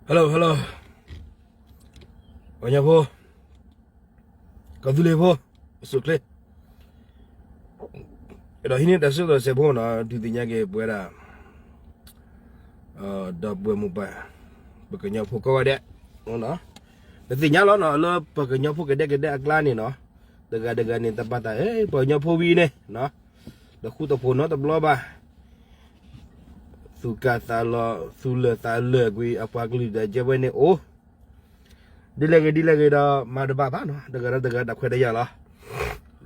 Hello hello, ပှၤကညီဖိ, ကီၢ်သူလ့ၤဖိ, အစိၣ်ချ့, အဲၣ်ဒိးဟံးန့ၢ်တၢ်ဆၢကတီၢ်စဲးဖိနီၤ, ဒုးသ့ၣ်ညါက့ၤပဝဲဒၣ် ဒီပုၢ်ဝဲၢ်မိၢ်ပၢ်, ပကညီဖိကိးဂၤဒဲး, ပသ့ၣ်ညါလီၤနီၤလၢပှၤကညီဖိကဒဲကဒဲအကျါန့ၣ်နီၤ, တဂၤတဂၤန့ၣ် တၢ်ပာ်တၢ် ပှၤကညီဖိဝံၤန့ၣ် တဃူတဖိးနီတဘျီဘၣ်, သူၣ်ကၢ်သးလီၤ သူၣ်လၢာ်သးလၢာ်ကွံာ်အပှၤကလုာ်ဒီးကဲဝဲန့ၣ်အိၣ်, ဒ်လဲၣ်ဂ့ၤဒ်လဲၣ်ဂ့ၤဒီး မၤတဘၣ်ဘၣ်နီၤ, တဂၤဒီးတဂၤတၢ်ခွဲးတၢ်ယာ်လီၤ,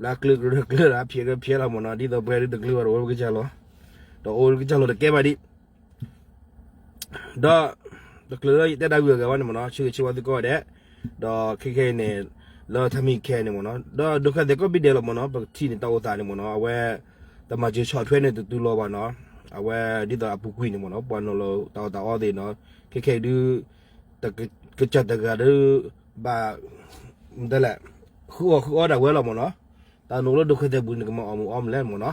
လၢကျၢၤကရၢကျၢၤလီၤ ဖျဲးကရၢဖျဲးလီၤမ့ၢ်နီၤ, ဒ်သိးပှၤဒုးတကျၢၤဘၣ်ဒီးအိၣ်လၢကစၢ်လီၤ, ဒီးအိၣ်လၢကစၢ်လီၤတကဲဘၣ်ဒံး ဒီး တချုးလၢယတဲတၢ်ဂုၤအဂၤဘၣ်န့ၣ်မ့ၢ်နီၤ, ဆၢဂ့ၤဆၢဝါသုကိးဂၤဒဲး, ဒီးခဲခဲအံၤန့ၣ် လၢထမံၤခဲန့ၣ်မ့ၢ်နီၤ, ဒီးဒုးခဲသဲးကိးဘ့ၣ်ဒဲးလီၤမ့ၢ်နီၤ, ပကထံၣ်န့ၣ်တၢ်အိၣ်သးန့ၣ်မ့ၢ်နီၤ, အဝဲ တၢ်မၤစၢၤဆီၣ်ထွဲန့ၣ်တတုၤလီၤဘၣ်နီၤ, အဝဲဒ်သိးအပူၤကွံာ်န့ၣ်မ့ၢ်နီၤ ပှၤနီၤလီၤတၢ်အီၣ်တၢ်အီသ့ၣ်နီၤ, ခဲခဲအံၤဒုး ကစၢ်တဂၤဒီး ဘၣ် မ့ၢ်တဲလဲၣ် ဃုအီၣ်ဃုအီဒၣ်ဝဲလီၤမ့ၢ်နီၤ, တၢ်နအိၣ်လၢဒုးခဲသဲးပူၤန့ၣ် ကမၤအီၣ်မုာ်အီမုာ်လဲၣ်မ့ၢ်နီၤ,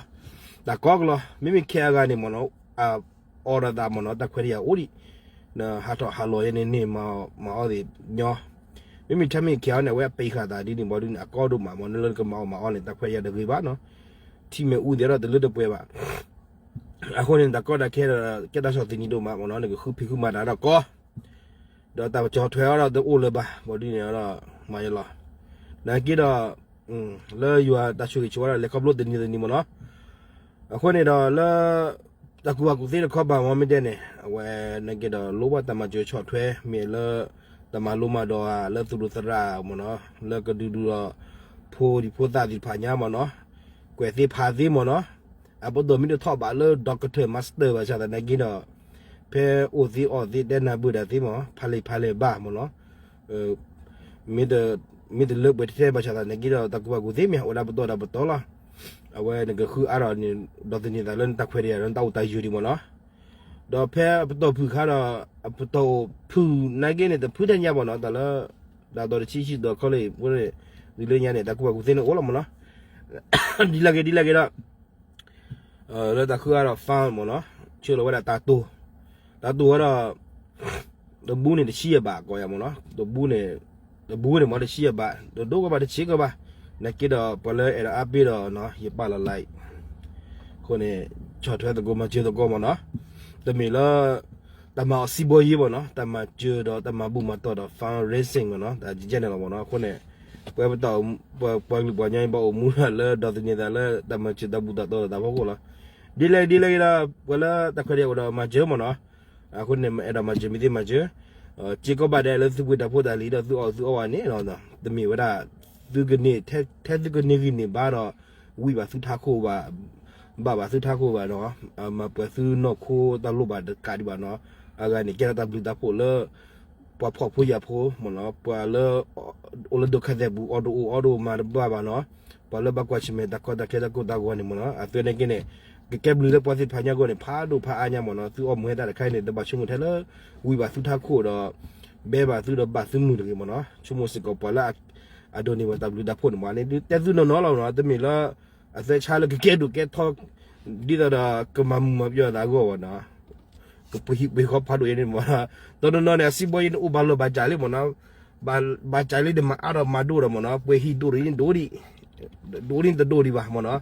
တၢ်ကီကလီၤ, မ့မ့ၢ်ခဲအဂၤန့ၣ်မ့ၢ်နီၤ အအီၣ်ဒီးသးမ့ၢ်နီၤ တၢ်ခွဲးတၢ်ယာ်အိၣ်ဒံး, နဟးထီၣ်ဟးလီၤယဲန့ၣ်န့ၣ် မၤအီၣ်သ့ၣ်ညီ, မ့မ့ၢ်ထမံၤခဲအံၤန့ၣ် အဝဲအပံာ်ဃာ်သးဒ်န့ၣ် ဘၣ်ဒ်န့ၣ် အကီဒိၣ်မးမ့ၢ်နီၤ, လၢနကမၤအီၣ်မၤအီန့ၣ် တၢ်ခွဲးတၢ်ယာ်တဂ့ၤဘၣ်နီၤ, ထံမ့ၢ်အူသ့ၣ်ဒီးတလၢတပှဲၤဘၣ်, အဃိန့ၣ် တၢ်ကီတၢ်ခဲဒီး ကဲတၢ်ဆီၣ်သနံးဒိၣ်မးမ့ၢ်နီၤ, နကဃုဖံးဃုမၤတၢ်ဒီးကီ ဒီးတၢ်ဆီၣ်ထွဲအီၤဒီးတအိၣ်လၢၤဘၣ်, ဘၣ်ဒ်န့ၣ်ဒီး မၤယလီၤ, နာ်က့ဒီး လၢယွၤတၢ်ဆိၣ်ဂ့ၤဆိၣ်ဝါဒီး လဲၤခီဖျိတနံၤတနံၤမ့ၢ်နီၤ, အဃိန့ၣ်ဒီးလၢ တၢ်ကူၣ်ဘၣ်ကူၣ်သ့တခီပၤမ့ၢ်မ့ၢ်တဲန့ၣ် အဝဲနာ်က့ဒီးလိၣ်ဘၣ်တၢ်မၤစၢၤဆီၣ်ထွဲ မ့ၢ်လၢ တၢ်မၤလိမၤဒိးဧါ လၢသူၣ်ဒိၣ်သရၣ်မ့ၢ်နီၤ လၢကဒုးဒုးဒီး ဖိဒံဖိသၣ်သ့ၣ်တဖၣ်ညါမ့ၢ်နီၤ, ကွဲးသ့ဖးသ့မ့ၢ်နီၤ, အပဒိၣ်မ့ၢ်တထီၣ်ဘၣ်လၢ doctor master ဘၣ်ဆၣ်သနာ်က့ဒီး ဖဲအိၣ်သ့အီၣ်သ့တဲနၢ်ဘၢၣ်ဒၣ်သ့မ့ၢ် ဖးလဲၢ်ဖးလဲၢ်ဘၣ်မ့ၢ်နီၤ, မ့ၢ်တလၢပှဲၤထဲထဲဘၣ်ဆၣ်သနာ်က့ဒီး တၢ်ကူၣ်ဘၣ်ကူၣ်သ့မ့ၢ်အိၣ်ဒၣ်ပတီၢ်ဒၣ်ပတီၢ်လီၤ, အဝဲနကဃုအါထီၣ်န့ၣ် ဒီးသန့ၤသးလၢနတၢ်ခွဲးတၢ်ယာ်ဒီးနတၢ်အိၣ်တၢ်ယၢၤဒံးမ့ၢ်နီၤ, ဒီးဖဲအပတီၢ်ဖုၣ်ခါဒီး အပတီၢ်အိၣ်ဖုၣ်နာ်က့န့ၣ် တဖုထဲညါမ့ၢ်နီၤ တၢ်လၢ တၢ်ဒိးတဆံဆံဒီးခီလ့ၣ်ဖိန့ၣ် ဒ်လၢညါန့ၣ် တၢ်ကူၣ်ဘၣ်ကူၣ်သ့န့ၣ်အိၣ်လီၤမ့ၢ်နီၤ, ဒ်လဲၣ်ဂ့ၤဒ်လဲၣ်ဂ့ၤဒီး လၢတၢ်ဃုအါဒီး fund မ့ၢ်နီၤ, ဆှၢလီၤဝဲဒၣ်တၢ်တိၢ်, တၢ်တိၢ်ဝဲဒီး တဘူန့ၣ်တဆံယဲၢ်ဘး ကိးယၤမ့ၢ်နီၤ, တဘူန့ၣ်, တဘူန့ၣ်မ့ၢ်တဆံယဲၢ်ဘး တဒိကဘၣ်တဆံကဘၣ်, နာ်က့ဒီးပှၤလၢအဲၣ်ဒိးအါပ့ၤဒီး ယပာ်လီၤလၢ အဃိန့ၣ် ဆီၣ်ထွဲသကိးမၤစၢၤသကိးမ့ၢ်နီၤ, တမ့ၢ်လၢ တၢ်မၤအီၤစံးဘီယ့မ့ၢ်နီၤ, တၢ်မၤစၢၤဒီးတၢ်မၤဘူၣ်မၤတီၢ်ဒီး fundraising မ့ၢ်နီၤ, တၢ်ကဲန့ၣ်လီၤမ့ၢ်နီၤ, အဃိန့ၣ် ပဝဲပတီၢ်, ပှၤကလုာ်ပှၤကညီအံၤ ဘၣ်အိၣ်မူလၢဒီးသန့ၤသးလၢတၢ်မၤစၢၤတၢ်ဘူၣ်တၢ်တီၢ်ဒီးတၢ်ဖီခိၣ်လီၤ, ဒ်လဲၣ်ဒ်လဲၣ်ဂ့ၤဒီး ပှၤလၢတၢ်ခွဲးတၢ်ယာ်အိၣ်ဒီးမၤစၢၤမ့ၢ်နီၤ, အဃိန့ၣ် အဲၣ်ဒိးမၤစၢၤမ့ၢ်သ့မၤစၢၤ, စ့ကိးဘၣ်ဒဲးလၢသုပှ့ၤတၢ်ဖိတၢ်လံၤဒီးသုအီၣ်သုအီဘၣ်န့ၣ်, တမ့ၢ်ဝဲဒၣ် သုကန့ၢ်, ထဲသုကန့ၢ်ဂံၢ်န့ၢ်ဘါဒီး ဝံၣ်ဘၣ်သုထးခိၣ်ဘၣ်, ဘၣ်ဘၣ်သုထးခိၣ်ဘၣ်နီၤ, မၤပှဲၤသုနီၢ်ခိတၢ်လိၣ်ဘၣ်တကးဒံးဘၣ်နီၤ, အဂၤန့ၣ် ကဲထီၣ်တၢ်ဘျုးတၢ်ဖှိၣ်လၢ ပှၤဖှီၣ်ဖိယာ်ဖိမ့ၢ်နီၤ, ပှၤလၢ အိၣ်လၢဒိၣ်ခဲသဲးပူၤ အီၣ်တအိၣ်အီတအိၣ်မၤတဘၣ်ဘၣ်နီၤ, ပှၤလၢဘၣ်ကွၢ်ဆၢၣ်မဲာ်တၢ်ကီတၢ်ခဲတၢ်ကိၢ်တၢ်ဂီၤန့ၣ်မ့ၢ်နီၤ, အသုန့ၣ်က့န့ၣ် ကကဲဘျုးလၢပှၤသ့ၣ်တဖၣ်ညါအဂီၢ်န့ၣ် ဖးဒိၣ်ဖးအါညါမ့ၢ်နီၤ, သုအီၣ်မူဟဲတၢ်တခါအံၤန့ၣ် တဘၣ်ဆိကမိၣ်ထဲလၢ ဝံၣ်ဘၣ်သုထးခိၣ်ဒီး ဘဲဘၣ်သုဒီးဘၣ်သုမုာ်တဂ့ၤမ့ၢ်နီၤ, ဆိကမိၣ်စ့ၢ်ကီးပှၤလၢ အဒိးန့ၢ်ဝဲတၢ်ဘျုးတၢ်ဖှိၣ်န့ၣ်မ့ၢ်န့ၣ် တဲသုနီၢ်နီၢ်လီၤမ့ၢ်နီၤ, တမ့ၢ်လၢ အသဲဆါလၢကကဲဒိၣ်ကဲထီ ဒ်သိးဒီးကမၤမုာ်မၤပျီၢ်သးအဂီၢ်ဘၣ်နီၤ, ကပှ့ၤဟံၣ်ပှ့ၤဃီဖးဒိၣ်အံၤန့ၣ်မ့ၢ်နီၤ, တနီၤနီၤန့ၣ် အစံးဘီယ့န့ၣ်အိၣ်ဘၣ်လီၢ်ဘၣ်စးလံမ့ၢ်နီၤ, ဘၣ်စးလံဒီးမၤအါထီၣ်မၤဒိၣ်ဒီးမ့ၢ်နီၤ, ပှ့ၤဟံၣ်ဒိၣ်ဒ်အံၤဒိၣ်ဒံး, ဒိၣ်ဒ်အံၤတဒိၣ်ဒံးဘၣ်မ့ၢ်နီၤ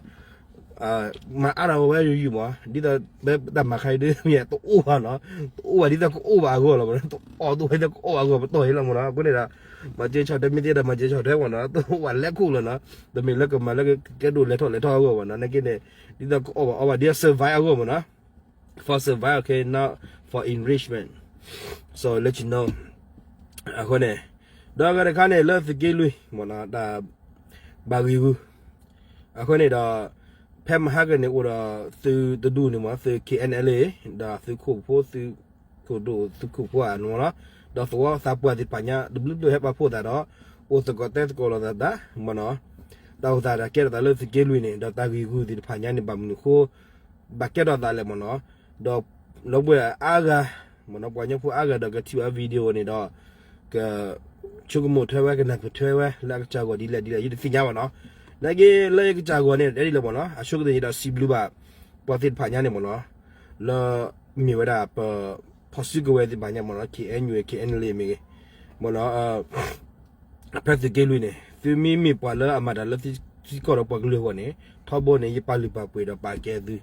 မၤအါထီၣ်ဝဲယုာ်ယုာ်မ့ၢ် ဒ်သိး ပတၢ်မၤခါအံၤဒ်မ့ၢ်တအိၣ်ဘၣ်နီၤ, တအိၣ်ဘၣ်ဒ်သိးကအိၣ်ဘၣ်အဂီၢ်လီၤမ့ၢ်နီၤ, တအိၣ်တအိၣ်ဒ်သိးကအိၣ်ဘၣ်အဂီၢ်ပတီၢ်အံၤလီၤမ့ၢ်နီၤ, အဃိန့ၣ်ဒီး မၤစၢၤဆီၣ်ထွဲမ့ၢ်သ့ဒီးမၤစၢၤဆီၣ်ထွဲမ့ၢ်နီၤ, တအိၣ်ဘၣ်လဲၤခိၣ်လီၤနီၤ, တမ့ၢ်လၢကမၤလၢကကဲဒိၣ်လဲၤထီၣ်လဲၤထီၣ်အဂီၢ်ဘၣ်နီၤ, နာ်က့န့ၣ် ဒ်သိးကအီၣ်ဘၣ်အီဘၣ်ဒ်သိး survive အဂီၢ်မ့ၢ်နီၤ, for survive, okay, not for enrichment, so let you know, အဃိန့ၣ် ဒီးအဂၤတခါန့ၣ် လၢသုးက့လွံၢ်မ့ၢ်နီၤ တၢ်ဘၣ်ဂံာ်ဂူာ် အဃိန့ၣ်ဒီး ဖဲမဟါကန့ၣ်အိၣ်ဒီးသုးတဒူၣ်န့ၣ်မ့ၢ် သုး K N L A ဒီးသုးခိၣ်ဖိ သုးခိၣ်ဒိၣ် သုးခိၣ်ဖိအနီၤမ့ၢ်နီၤ, ဒီးသဝီသးပှၢ်သ့ၣ်တဖၣ်ညါ တဘျုးဘျုးဟဲပာ်ဖှိၣ်သးဒီး အိၣ်သကိးတဲသကိးလိာ်သးတၢ်မ့ၢ်နီၤ, တၢ်အိၣ်သးတၢ်ကဲထီၣ်သးလၢသုးက့လွံၢ်န့ၣ် ဒီးတၢ်ဂံာ်ဂူာ်သ့ၣ်တဖၣ်ညါန့ၣ် ဘၣ်မနုၤအဃိ ဘၣ်ကဲထီၣ်သးလဲၣ်မ့ၢ်နီၤ, ဒီးလီၤဘှဲၣ်အါဂၤ မ့ၢ်နီၤ ပှၤကညီဖိအါဂၤဒီးကထံၣ်ဘၣ် video န့ၣ်ဒီး က ဆိကမိၣ်ထွဲဝဲ ကနၢ်ပၢၢ်ထွဲဝဲ လၢအကစၢ်ဂီၢ်ဒ်လဲၣ်ဒ်လဲၣ် ယတသ့ၣ်ညါဘၣ်နီၤ, နာ်က့လၢယကစၢ်ဂီၢ်န့ၣ် တဲဒ်လဲၣ်မ့ၢ်နီၤ, အဆိကတၢၢ်န့ၣ်ဒီးစံးဘျုးဘၣ် ပှၤသ့ၣ်တဖၣ်ညါန့ၣ်မ့ၢ်နီၤ, လၢ မ့ၢ်ဝဲဒၣ်ပ ဖီၣ်စုကဝဲၤသ့ၣ်တဖၣ်ညါမ့ၢ်နီၤ K N U K N L A မ့ၢ်ဂ့ၤ မ့ၢ်နီၤ ဖဲသုးက့လွံၢ်န့ၣ် သုမ့မ့ၢ်ပှၤလၢအမၤတၢ်လၢထံကီၢ်ဒီးပှၤကလုာ်အဂီၢ်န့ၣ် ထီဘိန့ၣ် ယပာ်လုၢ်ပာ်ပှ့ၤဒီးပာ်ကဲသု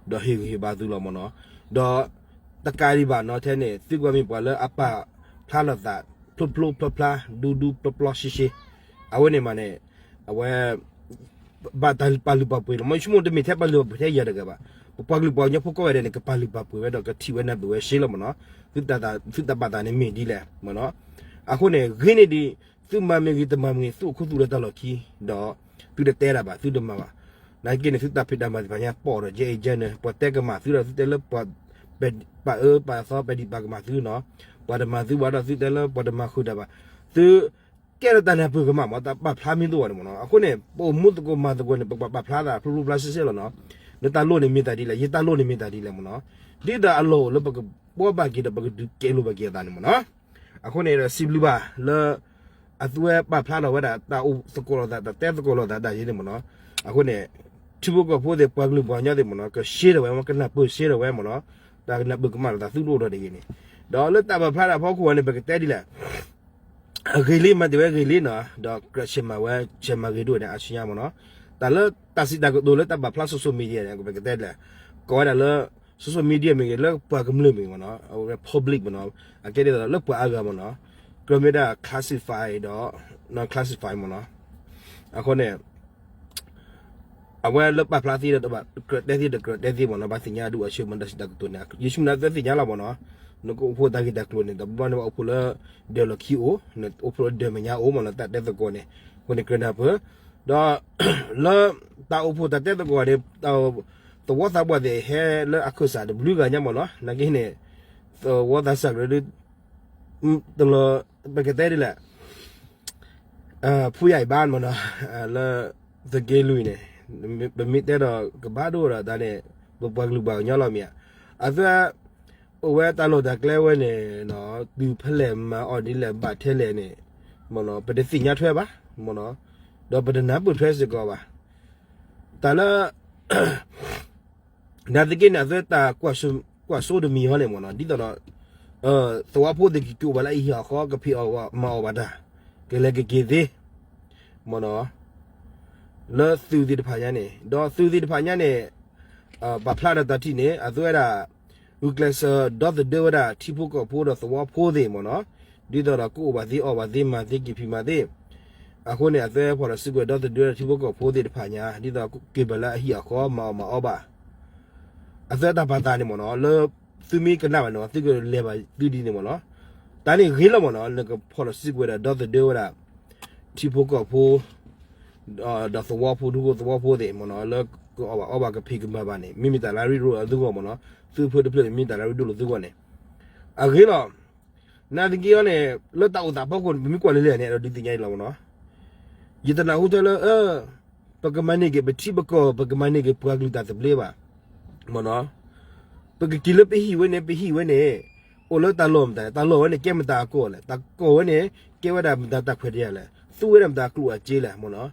ဒီးဟ့ၣ်ဂံၢ်ဟ့ၣ်ဘါသုလီၤမ့ၢ်နီၤ ဒီးတကးဒံးဘၣ်နီၤထဲန့ၣ် သုကွၢ်မ့ၢ်ပှၤလၢအပာ်ဖျါလိာ်သး ဖျိဖျိဖျါဖျါ ဒူဒူပျီပျီရှဲရှဲ အဝဲန့ၣ်မးန့ၣ် အဝဲ ဘၣ်တၢ်ပာ်လုၢ်ပာ်ပှ့ၤလီၤ. မ့ၢ်ဆိကမိၣ်တမ့ၢ်ထဲပာ်လုၢ်ပာ်ပှ့ၤထဲယၤတဂၤဘၣ်. ပပှၤကလုာ်ပှၤကညီဖိကိးဂၤဒဲးန့ၣ် ကပာ်လုၢ်ပာ်ပှ့ၤဝဲဒီး ကထံၣ်ဝဲနၢ်ပၢၢ်ဝဲရှဲလီၤမ့ၢ်နီၤ. သုတၢ်ဘၣ်သးန့ၣ်မ့ၢ်ဒ်လဲၣ်မ့ၢ်နီၤ. အဃိန့ၣ် ဂ့ၤန့ၢ်ဒံး သုမၤမ့ၢ်ဂ့ၤတမၤမ့ၢ်ဂ့ၤ သုအိၣ်ခူသူၣ်လၢတၢ်လီၢ်ခံ ဒီး သုတတဲတၢ်ဘၣ် သုတမၤဘၣ်. နာ်က့န့ၣ် သုတၢ်ဖံးတၢ်မၤသ့ၣ်တဖၣ်ညါ ပိာ်ဒီး ယဲအ့ၣ်ယဲနၢၤ ပှၤတဲကမၣ်သုဒီး သုတဲလၢပှၤ ပာ်အၢပာ်သီ ပဒံးပာ်ကမၣ်သုနီၤ. ပှၤတမၤသုဘၣ်ဒီး သုတဲလၢပှၤတမၤဃုာ်တၢ်ဘၣ်. သု ကဲထီၣ်တၢ်နၢ်ပၢၢ်ကမၣ်မ့ၢ် တၢ်ပာ်ဖျါမ့ၢ်တအိၣ်ဘၣ်န့ၣ်မ့ၢ်နီၤ. အဃိန့ၣ် ပအိၣ်မူသကိးမၤသကိးန့ၣ် ပကဘၣ်ပာ်ဖျါသးဖျိဖျိဖျါရှဲရှဲလီၤနီၤ. နတၢ်လိၣ်န့ၣ်မ့ၢ်တၢ်ဒ်လဲၣ်, ယတၢ်လိၣ်န့ၣ်မ့ၢ်တၢ်ဒ်လဲၣ်မ့ၢ်နီၤ. ဒ်သိးအလီၢ်အိၣ်လၢပကဘှီဘၣ်က့ၤဒီး ပကဒုးကဲလိာ်ဘၣ်က့ၤအသးန့ၣ်မ့ၢ်နီၤ. အဃိန့ၣ်ဒီး စံးဘျုးဘၣ်လၢ အသုဝဲပာ်ဖျါထီၣ်ဝဲဒၣ် တၢ်အိၣ်သကိးလိာ်သး တၢ်တဲသကိးလိာ်သးတၢ်ယဲန့ၣ်မ့ၢ်နီၤ. အဃိန့ၣ် ထံဖိကီၢ်ဖိသ့ၣ် ပှၤကလုာ်ပှၤကညီသ့ၣ်မ့ၢ်နီၤ ကရှဲထီၣ်ဝဲ ကနၢ်ပၢၢ်ရှဲထီၣ်ဝဲမ့ၢ်နီၤ. တၢ်ကနၢ်ပၢၢ်ကမၣ်လိာ်သးသုတအိၣ်ဒီးတဂ့ၤန့ၣ်. ဒီးလၢတၢ်ပာ်ဖျါတၢ်ဖီခိၣ်အံၤန့ၣ် ပကတဲဒ်လဲၣ် အဂ့ၤလံ မၤတ့ၢ်ဝဲဂ့ၤလံနီၤ, ဒီးကြၢးဆဲးမၤဝဲ ဆဲးမၤဂ့ၤဒိၣ်န့ၣ် အါဆူညါမ့ၢ်နီၤ. တၢ်လၢတၢ်စံးတၢ်ကတိၤလၢတၢ်ပာ်ဖျါ social media န့ၣ် ပကတဲဒ်လဲၣ်, ကိးဝဲဒၣ်လၢ social media မ့ၢ်ဂ့ၤ လၢပှၤကမျၢၢ်မ့ၢ်ဂ့ၤမ့ၢ်နီၤ, အဝဲ public မ့ၢ်နီၤ, အကဲဒ်သိးလၢပှၤအါဂၤမ့ၢ်နီၤ, ကြၢးမ့ၢ်ဒၣ် classify ဒီး non classify မ့ၢ်နီၤ. အဃိန့ၣ် အဝဲလၢပာ်ဖျါသ့ဒီး ကြၢးတဲသ့ဒီး ကြၢးတဲသ့မ့ၢ်နီၤ, ဘၣ်သ့ၣ်ညါဒူၣ်အဆၢမ့ၢ်တၢ်စံးတၢ်ကတိၤန့ၣ် ယဆိကမိၣ်နသုသ့ၣ်ညါလီၤမ့ၢ်နီၤ. နကအိၣ်ဖှိၣ်တၢ်ဂ့ၢ်တၢ်ကျိၤန့ၣ် တဘျီန့ၣ်ဘၣ်အိၣ်ဖှိၣ်လၢဒၢးလီၢ်ခံအိၣ်, နအိၣ်ဖှိၣ်လၢဒၢးမဲာ်ညါအိၣ်မ့ၢ်နီၤ, တၢ်တဲသကိးန့ၣ်, အဃိန့ၣ်ကြၢးနၢ်ပၢၢ်, ဒီး လၢတၢ်အိၣ်ဖှိၣ်တၢ်တဲသကိးန့ၣ် သဝီသးပှၢ်သ့ၣ်ဟဲလၢအခၢၣ်စးတဘျုးဂၤညါမ့ၢ်နီၤ, နာ်က့န့ၣ် သဝီသးစၢ်ကရၢဒ် တလီၤ ပကတဲဒ်လဲၣ် ဖူယၤအံၤဘၣ်မ့ၢ်နီၤ, လၢသုးက့လွံၢ်န့ၣ် ပမ့ၢ်တဲဒီးကဘၣ်ဒိၣ်ဒီးတၢ်န့ၣ် ပပှၤကလုာ်ပှၤကညီလီၤမ့ၢ်ဧါ, အသၢ အိၣ်ဝဲတၢ်လီၢ်တၢ်ကျဲဝဲန့ၣ်နီၤ, တုၤဖဲလဲၣ်မၤအီၤဒ်လဲၣ်ဘၣ်ထဲလဲၣ်န့ၣ် မ့ၢ်နီၤ, ပတသ့ၣ်ညါထွဲဘၣ်, မ့ၢ်နီၤ, ဒီးပတနၢ်ပၢၢ်ထွဲစ့ၢ်ကီးဘၣ်. တၢ်လၢ နာ်သက့န့ၣ် အသၢတၢ်ကွၢ်စိတမံၤဟီန့ၣ်မ့ၢ်နီၤ, ဒ်သိးဒီး သဝီဖိသ့ၣ်ကက့ၤအိၣ်ဘၣ်လၢအဟံၣ်အဃီ ကဖံးအီၣ်မၤအီၣ်ဘၣ်တၢ်, ကလဲၤကက့ၤသ့, မ့ၢ်နီၤ, လၢသုးသ့ၣ်တဖၣ်ညါန့ၣ်, ဒီးသုးသ့ၣ်တဖၣ်ညါန့ၣ် ပာ်ဖျါဒီးတၢ်ထံၣ်န့ၣ် အသၢဝဲဒၣ် ဂုာ်ကျဲးစၢးဒီသဒၢဝဲဒၣ်ထံဖိကီၢ်ဖိဒီးသဝီဖိသ့ၣ်မ့ၢ်နီၤ, ဒ်သိးဒီးကအိၣ်ဘၣ်သ့အီၣ်ဘၣ်သ့ မၤသ့က့ၤဖံးမၤသ့, အဃိန့ၣ် အသၢဖီၣ်လီၤစုကဝဲၤဒီသဒၢထံဖိကီၢ်ဖိသ့ၣ်တဖၣ်ညါ ဒ်သိးက့ၤဘၣ်လၢအဟံၣ်အဃီ မၤအီၣ်မၤအီဘၣ်. အသၢတၢ်ပာ်သးန့ၣ်မ့ၢ်နီၤ လၢသုမ့ၢ်ကနၣ်ဘၣ်န့ၣ် သုကလဲၤဘၣ်သုဒ်န့ၣ်မ့ၢ်နီၤ, တၢ်န့ၣ်ဂ့ၤလီၤမ့ၢ်နီၤ နကဖီၣ်လီၤစုကဝဲၤဒီးဒီသဒၢဝဲဒၣ် ထံဖိကီၢ်ဖိ ဒီးသဝီဖိ ဒူဖိသဝီဖိသ့ၣ်မ့ၢ်နီၤ လၢကအီၣ်ဘၣ်အီဘၣ်ကဖံးကမၤဘၣ်န့ၣ် မ့မ့ၢ်တၢ်လၢအရ့ဒိၣ်လၢသုဂီၢ်မ့ၢ်နီၤ, သုဖၢတဖျၢၣ်န့ၣ် မ့ၢ်တၢ်လၢအရ့ဒိၣ်လၢသုဂီၢ်န့ၣ် အဂ့ၤလီၤ. နာ်သက့အီၤန့ၣ် လၢတၢ်အိၣ်သးဖီခိၣ်န့ၣ် ပမ့ၢ်ကွၢ်လၢလဲၣ်န့ၣ် အဲၣ်ဒိးဒုးသ့ၣ်ညါအံၤလီၤမ့ၢ်နီၤ, ယတနၢ်ဟူထဲလၢ ပကမၤန့ၢ်က့ၤပထံပကီၢ် ပကမၤန့ၢ်က့ၤပှၤကလုာ်တၢ်သဘျ့ဘၣ်, မ့ၢ်နီၤ, ပကက့ၤလၢပဟံၣ်ဝဲန့ၣ် ပဟံၣ်ဝဲန့ၣ် အိၣ်လၢတၢ်လီၢ်မတၤ, တၢ်လီၢ်ဝဲန့ၣ် ကဲမတၤအကီၢ်လဲၣ်, တၢ်ကီၢ်ဝဲန့ၣ် ကဲဝဲဒၣ်မတၤတၢ်ခွဲးတၢ်ယာ်လဲၣ်, သူဝဲဒၣ်မတၤအကျိၣ်အစ့လဲၣ်, မ့ၢ်နီၤ.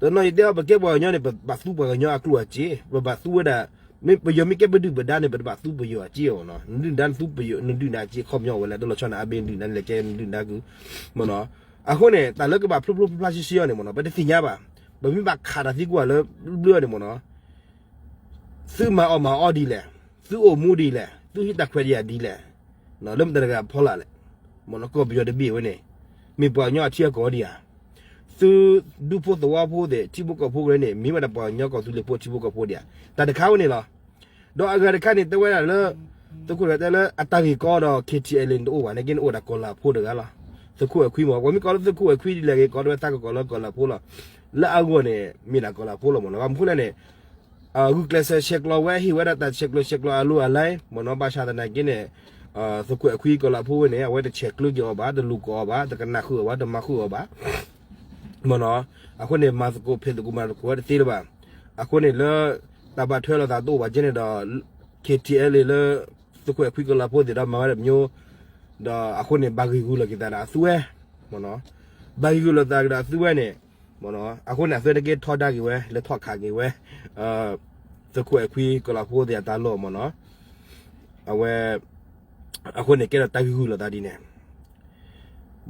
တနီၤယတဲအီၤ ပကဲပှၤကညီန့ၣ် ပဘၣ်သူပှၤကညီအကျိၣ်အစ့, ပဘၣ်သူဝဲဒၣ်, မ့ၢ်ပယီၤမ့ၢ်ကဲပဒုၣ်ပဒါန့ၣ် ပတဘၣ်သူပယီၤအစ့အီၤနီၤ, နဒုၣ်ဒါနသူပယီၤ နဒုၣ်ဒါအစ့ ခီပညီအိၣ်ဝဲလဲၣ်, တလီၤဆီန့ၣ် အဘ့ၣ်နဒုၣ်ဒါလဲၤကဲနဒုၣ်ဒါကု, မ့ၢ်နီၤ. အဃိန့ၣ် တၢ်လၢကဘၣ်ဖျိဖျိဖျါဖျါဆှံဆှံအီၤန့ၣ် မ့ၢ်နီၤ ပတသ့ၣ်ညါဘၣ်, ပမ့ၢ်ဘၣ်ခးတၢ်သံကွၢ်လၢဘျၢအီၤန့ၣ် မ့ၢ်နီၤ သုမၤအီၣ်မၤအီဒ်လဲၣ်, သုအိၣ်မူဒ်လဲၣ်, သုဟံးတၢ်ခွဲးတၢ်ယာ်ဒ်လဲၣ်, လၢမတၤတဂၤအဖီလာ်လဲၣ်, မ့ၢ်နီၤ ကီၢ်ပယီၤတဘ့ၣ်ဝဲန့ၣ် မ့ၢ်ပှၤကညီအထံအကီၢ်ဒံးဧါ, သုဒူဖိသဝီဖိသ့ၣ် ထံဖိကီၢ်ဖိကရၢန့ၣ် မ့ၢ်ဝဲဒၣ်ပှၤကညီကီၢ်သူလ့ၤဖိထံဖိကီၢ်ဖိဒံးဧါ, တၢ်တခါဝဲန့ၣ်လီၤ. ဒီးအဂၤတခါန့ၣ် တဲဝဲဒၣ်လၢ သုးခိၣ်တဲလၢအတၢ်ဂ့ၢ်ကီဒီး KTLA န့ၣ်တအိၣ်ဘၣ်, နာ်က့န့ၣ်အိၣ်ဝဲဒၣ်ကီၤလၤဖိတဂၤလီၤ. သုးခိၣ်အဲၣ်ခွံမ့ၢ် ပှၤမ့ၢ်ကိးလၢသုးခိၣ်အဲၣ်ခွံဒ်လဲၣ်ဂ့ၤ ကိးဝဲတၢ်ကကိးလၢကီၤလၤဖိလီၤ. လၢအဂီၢ်န့ၣ် မ့ၢ်ဒၣ်ကီၤလၤဖိလီၤမ့ၢ်နီၤ. ဘၣ်မနုၤဃိလဲၣ်န့ၣ် ဂုာ်ကျဲးစၢးဆဲးကျိးဝဲ ဟ့ၣ်ဝဲဒၣ်တၢ်ဆဲးကျိးဆဲးကျိးအလိၤအလၢ် မ့ၢ်နီၤ. ဘၣ်ဆၣ်သနာ်က့န့ၣ် သုးခိၣ်အဲၣ်ခွံကီၤလၤဖိဝဲန့ၣ် အဝဲတဆဲးကျိးက့ၤအီၤဘၣ်, တလူၤကိးအီၤဘၣ်, တကနၣ်ဃုာ်အီၤဘၣ်, တမၤဃုာ်အီၤဘၣ် မ့ၢ်နီၤ. အဃိန့ၣ် မၤသကိးဖံးသကိးမၤသကိးဝဲတသ့လၢၤဘၣ်. အဃိန့ၣ်လၢ တၢ်ဘၣ်ထွဲလိာ်သးတအိၣ်ဘၣ်ကဲန့ၣ်ဒီး KTLA လၢ သုးခိၣ်အဲၣ်ခွံကီၤလၤဖိသ့ၣ်ဒီးမၤဝဲတမံၤ ဒီးအဃိန့ၣ် ဘၣ်ဂံၢ်ဂူာ်လီၤက့ၤသးဒီးအသုဝဲ မ့ၢ်နီၤ. ဘၣ်ဂံၢ်ဂူာ်လိာ်သးက့ၤဒီးအသုဝဲန့ၣ် မ့ၢ်နီၤ. အဃိန့ၣ် အသုဝဲတက့ၢ်ထီဒါက့ၤဝဲ လဲၤထီၣ်ခးက့ၤဝဲ သုးခိၣ်အဲၣ်ခွံကီၤလၤဖိသ့ၣ်အတၢ်လီၢ် မ့ၢ်နီၤ. အဝဲ အဃိန့ၣ် ကဲထီၣ်တၢ်ဂံၢ်ဂုာ်လိာ်သးဒ်န့ၣ်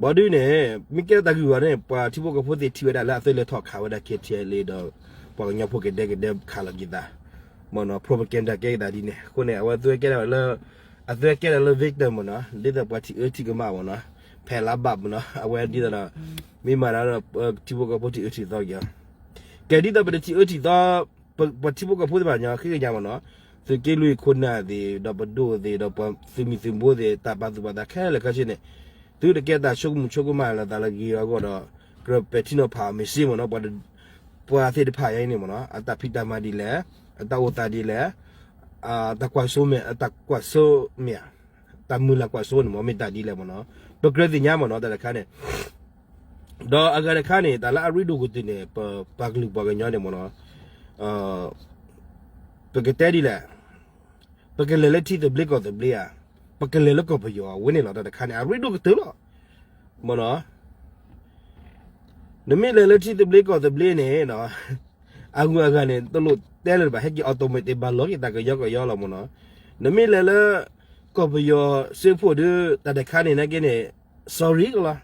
ဘၣ်ဒုးန့ၣ် မ့ၢ်ကဲထီၣ်တၢ်ဂံၢ်ဂုာ်န့ၣ် ပှၤထံဖိကီၢ်ဖိသ့ၣ်ထံၣ်ဝဲဒၣ်လၢအသုလဲၤထီၣ်ခးဝဲဒၣ် K T L A ဒီး ပှၤကညီဖိကဒဲကဒဲခးလီၤက့ၤသး မ့ၢ်နီၤ propaganda ကဲက့ၤသးဒ်န့ၣ် အဃိန့ၣ် အဝဲသုဝဲကဲထီၣ်လၢ အသုဝဲကဲထီၣ်လၢ victim မ့ၢ်နီၤ ဒ်သိးပှၤထံၣ်အၢထံၣ်ကမၣ်မ့ၢ်နီၤ ဖဲလါဘၣ်မ့ၢ်နီၤ အဝဲဒ်သိးဒီး မ့ၢ်မၤတၢ်ဒီး ထံဖိကီၢ်ဖိထံၣ်အၢထံၣ်သီက့ၤ ကဲဒ်သိးပတထံၣ်အၢထံၣ်သီ ပှၤထံဖိကီၢ်ဖိသ့ၣ်တဖၣ်ညီဃ့ကညးမ့ၢ်နီၤ သုးက့လွံၢ်ခိၣ်နၢ်သ့ၣ် ဒီးပဒိၣ်သ့ၣ် ဒီးပှၤသုးမုၢ်သုးဘိသ့ၣ် တၢ်ပာ်သူၣ်ပာ်သးခဲလၢာ်ခဲဆ့န့ၣ် သုတကဲတၢ်ဆိကမိၣ်ဆိကမးလိာ်သးလၢဂ့ၤအဂီၢ်ဒီး ကြၢးပဲာ်ထံနီၤဖးအီၤမ့ၢ်စ့ၢ်မ့ၢ်နီၤ ပှၤသ့ၣ်တဖၣ်အံၤန့ၣ်မ့ၢ်နီၤ အတၢ်ဖံးတၢ်မၤဒ်လဲၣ် အတၢ်အိၣ်သးဒ်လဲၣ် အတၢ်ကွၢ်စိမ့ၢ် အတၢ်ကွၢ်စိမ့ၢ် တၢ်မုၢ်လၢ်ကွၢ်စိန့ၣ်မ့ၢ် မ့ၢ်တၢ်ဒ်လဲၣ်မ့ၢ်နီၤ ပကြၢးသ့ၣ်ညါမ့ၢ်နီၤ တၢ်တခါန့ၣ် ဒီးအဂၤတခါန့ၣ် တၢ်လၢအရ့ဒိၣ်ကတၢၢ်န့ၣ် ပပှၤကလုာ်ပှၤကညီန့ၣ်မ့ၢ်နီၤ ပကတဲဒ်လဲၣ် ပကလဲၤလၢထံသဘျ့ကီၢ်သဘျ့ဧါ ပကလဲၤလၢကီၢ်ပယီၤအဝဲန့ၣ်လီၤ တၢ်တခါန့ၣ် အရ့ဒိၣ်ကတၢၢ်လီၤ မ့ၢ်နီၤ နမ့ၢ်လဲၤလၢထံသဘျ့ကီၢ်သဘျ့န့ၣ် အဂုၤအဂၤန့ၣ် တလိၣ်တဲလၢၤဘၣ် ဟဲက့ၤ automatic ဘၣ်လီၤက့ၤသးကယီကယီလီၤမ့ၢ်နီၤ နမ့ၢ်လဲၤလၢ ကီၢ်ပယီၤစ့ဖိဒီး တၢ်တခါန့ၣ်နာ်က့န့ၣ် sorry လီၤ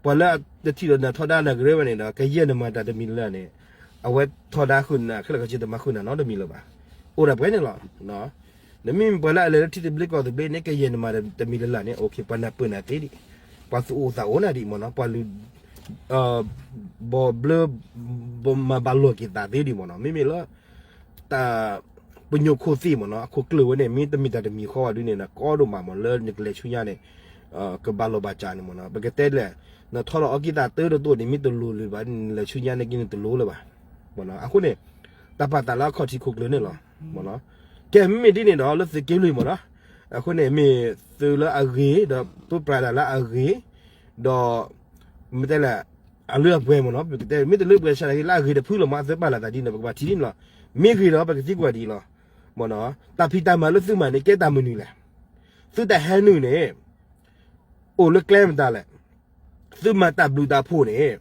ပှၤလၢတထံၣ်ဒီးနၤထီဒါနၤကရၢဝဲန့ၣ်ဒီး ကယဲၢ်နမၤတၢ်တမံၤလၢ်လၢ်န့ၣ် အဝဲထီဒါဃုာ်နၤခဲလၢာ်ခဲဆ့ တမၤဃုာ်နၤနီတမံၤလၢၤဘၣ် အိၣ်ဒၣ်ပှဲၤန့ၣ်လီၤ နမ့ၢ်ပှၤလၢအလဲၤလၢထံသဘျ့ကီၢ်သဘျ့န့ၣ် ကယဲၢ်နမၤတမံၤလၢ်လၢ်န့ၣ် ပှၤနၢ်ပၢၢ်နၤသ့ဒံး ပှၤသူၣ်အိၣ်သးအိၣ်နၤဒံးမ့ၢ်နီၤ ပှၤလူၤ ဘီဘျၢ မၤဘၣ်လိာ်က့ၤသးသ့ဒံးမ့ၢ်နီၤ မ့မ့ၢ်လၢ တၢ် ပညိၣ်ခိၣ်သ့ၣ်မ့ၢ်နီၤ အခိၣ်ကျၢၢ်ဝဲန့ၣ် မ့ၢ်တမ့ၢ်တၢ်တမံၤဃီဘၣ်ဒုးန့ၣ် နကီဒိၣ်မးမ့ၢ်လၢနကလဲၤဆူညါန့ၣ် ကဘၣ်လိာ်ဘၣ်စးန့ၣ်မ့ၢ်နီၤ ပကတဲလဲၣ် နထီလီၤအီက့ၤသးတၢတတိၢ်န့ၣ် မ့ၢ်တလိၤလၢၤဘၣ် နလဲၤဆူညါန့ၣ်က့န့ၣ်တလိၤလၢၤဘၣ် မ့ၢ်နီၤ အဃိန့ၣ် တၢ်ပာ်သးလၢအခီၣ်ထံးခိၣ်ကျၢၢ်န့ၣ်လီၤ မ့ၢ်နီၤ ကဲမ့မ့ၢ်ဒ်န့ၣ်ဒီး လၢသုးက့လွံၢ်မ့ၢ်နီၤ အဃိန့ၣ် မ့ၢ်သုးလၢအဂ့ၤ ဒီးပၢပြးတၢ်လၢအဂ့ၤ ဒီး မ့ၢ်တဲလဲၣ် အလၢအပှဲၤမ့ၢ်နီၤ ပကတဲ မ့ၢ်တလၢပှဲၤဆါတဂ့ၤ လၢအဂ့ၤတဖုလီၤမ့ၢ် အသုပာ်လီၤသးဒ်န့ၣ် ပကဘၣ်ထံၣ်ဒ်န့ၣ်လီၤ မ့ၢ်ဂ့ၤဒီး ပကသံကွၢ်ဒ်အံၤလီၤ မ့ၢ်နီၤ တၢ်ဖံးတၢ်မၤလၢသုမၤန့ၣ် ကဲတၢ်မနုၤလဲၣ် သုတၢ်ဟဲနုာ်န့ၣ် အိၣ်လၢကျဲမတၤလဲၣ် သုမၤတၢ်ဘျုးတၢ်ဖှိၣ်န့ၣ်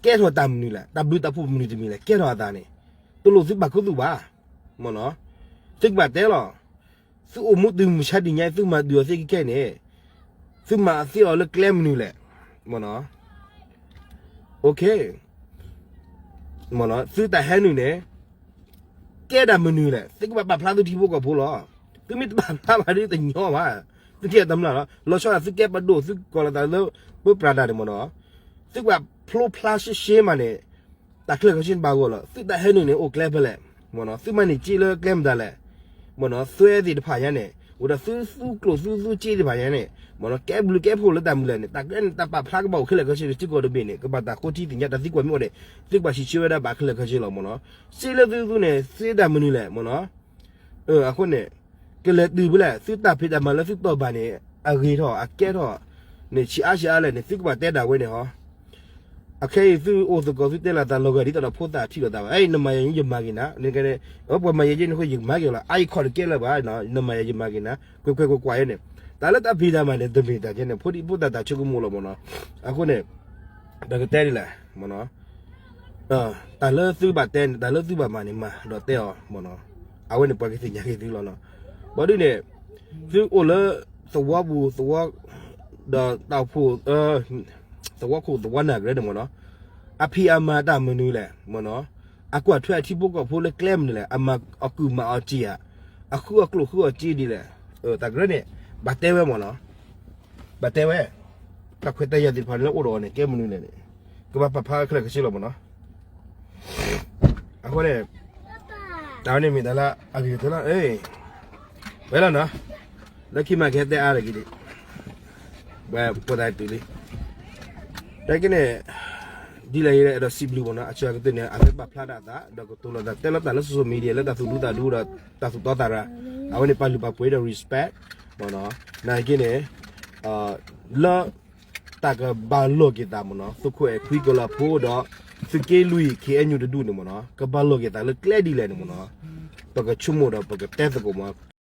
ကဲထီၣ်တၢ်မနုၤလဲၣ် တၢ်ဘျုးတၢ်ဖှိၣ်မနုၤတမံၤလဲၣ် ကဲထီၣ်အသးန့ၣ် တလိၣ်သုဘၣ်ခူသူၣ်ဘၣ် မ့ၢ်နီၤ သုကဘၣ်တဲလီၤ သုအိၣ်မူတုၤမုၢ်ဆါတနံၤညါ သုမၤဒုးအီၤသ့ခဲခဲန့ၣ် သုမၤအီၤသ့အီၤလၢကျဲမနုၤလဲၣ် မ့ၢ်နီၤ မ့ၢ်နီၤ သုတၢ်ဟဲနုာ်န့ၣ် ကဲဒၣ်မနုၤလဲၣ် သုကဘၣ်ပာ်ဖျါသုထံဖိကီၢ်ဖိလီၤ သုမ့ၢ်တပာ်ဖျါဘၣ်ဒ်တညီဘၣ် သုထံၣ်အတမျၢ်လီၤ လီၤဆီဒၣ်သုကဲပဒိၣ် သုကိးလီၤသးလၢ ပၢပြးတၢ်န့ၣ်မ့ၢ်နီၤ သုကဘၣ်ဖျိဖျါရှဲရှဲမးန့ၣ် တၢ်ခဲလၢာ်ခဲဆ့န့ၣ်ဘၣ်ဂီၢ်လီၤ သုတၢ်ဟဲနုာ်န့ၣ်အိၣ်ကျဲဖဲလဲၣ် မ့ၢ်နီၤ သုမၤန့ၢ်စ့လၢကျဲမတၤလဲၣ် မ့ၢ်နီၤ သွဲသ့ၣ်တဖၣ်ညါန့ၣ် အိၣ်ဒီးသုသူကျိၣ်သုသူစ့သ့ၣ်တဖၣ်ညါန့ၣ် မ့ၢ်နီၤ ကဲဘျုးကဲဖှိၣ်လၢတၢ်မနုၤလဲၣ်န့ၣ် တၢ်ကျဲန့ၣ် တၢ်ပာ်ဖျါကဘၣ်အိၣ်ခဲလၢာ်ခဲဆ့ သုကိးတဘ့ၣ်န့ၣ် ကဘၣ်တၢ်ဃိထံသ့ၣ်ညါ တၢ်သံကွၢ်မ့ၢ်အိၣ်န့ၣ် သုကဘၣ်စံးဆၢဝဲဒၣ်ဘၣ်ခဲလၢာ်ခဲဆ့လီၤ မ့ၢ်နီၤ စ့လၢသုသူန့ၣ် စ့တၢ်မနုၤလဲၣ် မ့ၢ်နီၤ အဃိန့ၣ် ကလဲၤတုၤဖဲလဲၣ် သုတၢ်ဖံးတၢ်မၤလၢသုတီၢ်ဘၣ်န့ၣ် အဂ့ၤထီၣ် အကဲထီၣ်န့ၣ် ဆံးအါဆံးအါလဲၣ်န့ၣ် သုကဘၣ်တဲဒၣ်ဝဲန့ၣ်ဟီ အခဲအံၤသုအိၣ်သကိးသုတဲလီၤသးလီၤဂာ်ဒ်သိးဒီးဖိသၣ်ထံၣ်လိာ်သးဘၣ် အဲ နမၤယၤယမၤဂ့ၤနၤ နကဲန့ၣ် ပှၤမၤယၤယဲန့ၣ်ဃိယမၤဂ့ၤလီၤ အါယခီၣ်တကဲလၢၤဘၣ် နမၤယၤယမၤဂ့ၤနၤ ကွဲးကွဲးကွဲးကွဲးယဲန့ၣ် တၢ်လၢတၢ်ဖံးတၢ်မၤန့ၣ် တမ့ၢ်တၢ်ကဲန့ၣ် ဖိဒံဖိသၣ်တၢ်ဆိကမိၣ်လီၤမ့ၢ်နီၤ အဃိန့ၣ် ပကတဲဒ်လဲၣ် မ့ၢ်နီၤ တၢ်လၢသုဘၣ်တဲန့ၣ် တၢ်လၢသုဘၣ်မၤန့ၣ်မၤ ဒီးတဲအီၤ မ့ၢ်နီၤ အဝဲန့ၣ်ပှၤကသ့ၣ်ညါက့ၤသုလီၤနီၤ ဘၣ်ဒုးန့ၣ် သုအိၣ်လၢ သဝီပူၤ သဝီ ဒီးတၢ်အိၣ်ဖှိၣ် သဝီခိၣ်သဝီနၢ်ကရၢန့ၣ်မ့ၢ်နီၤ အဖံးအမၤတၢ်မနုၤလဲၣ် မ့ၢ်နီၤ အကွၢ်ထွဲအထံဖိကီၢ်ဖိလၢကျဲမနုၤလဲၣ် အမၤအီၣ်ကုၢ်မၤအီၣ်စ့ဧါ အဃုအီၣ်ကျိၣ်ဃုအီၣ်စ့ဒ်လဲၣ် တၢ်ကရၢန့ၣ် ဘၣ်တဲဝဲမ့ၢ်နီၤ ဘၣ်တဲဝဲ တၢ်ခွဲးတၢ်ယာ်သ့ၣ်တဖၣ်န့ၣ်လၢအိၣ်ဒီးအီၤန့ၣ် ကဲမနုၤလဲၣ်န့ၣ် ကဘၣ်ပာ်ဖျါခဲလၢာ်ခဲဆ့လီၤမ့ၢ်နီၤ အဃိန့ၣ် တၢ်ဝဲန့ၣ်မ့ၢ်တၢ်လၢအဂ့ၤကတၢၢ်လီၤ ဝဲလီၤနီၤ လၢခံမးကဟဲတဲအါတဂ့ၤဒံး ဝဲပိာ်သးတုၤလံ လၢက့န့ၣ် ဒ်လဲၣ်ဂ့ၤဒီးအဲၣ်ဒိးစံးဘျုးမ့ၢ်နီၤ အစှၤကတၢၢ်န့ၣ် အဝဲပာ်ဖျါဒၣ်အသး ဒီးကတိၤလီၤသးတဲလီၤတၢ်လၢ social media လၢတၢ်သူၣ်ဒူသးဒူဒီး တၢ်သူၣ်တီသးရၤ အဝဲန့ၣ်ပာ်လုၢ်ပာ်ပှ့ၤဒီး respect မ့ၢ်နီၤ နာ်က့န့ၣ် လၢ တၢ်ကဘၣ်လိာ်က့ၤသးမ့ၢ်နီၤ သုးခိၣ်အဲၣ်ခွံကလီၤဖိဒီး သုးက့လွံၢ် ခ့ၣ်အဲၣ်ယူၣ် တဒူၣ်န့ၣ်မ့ၢ်နီၤ ကဘၣ်လိာ်က့ၤသးလၢကျဲဒ်လဲၣ်န့ၣ်မ့ၢ်နီၤ ပကဆိကမိၣ်ဒီးပကတဲသကိးမ့ၢ်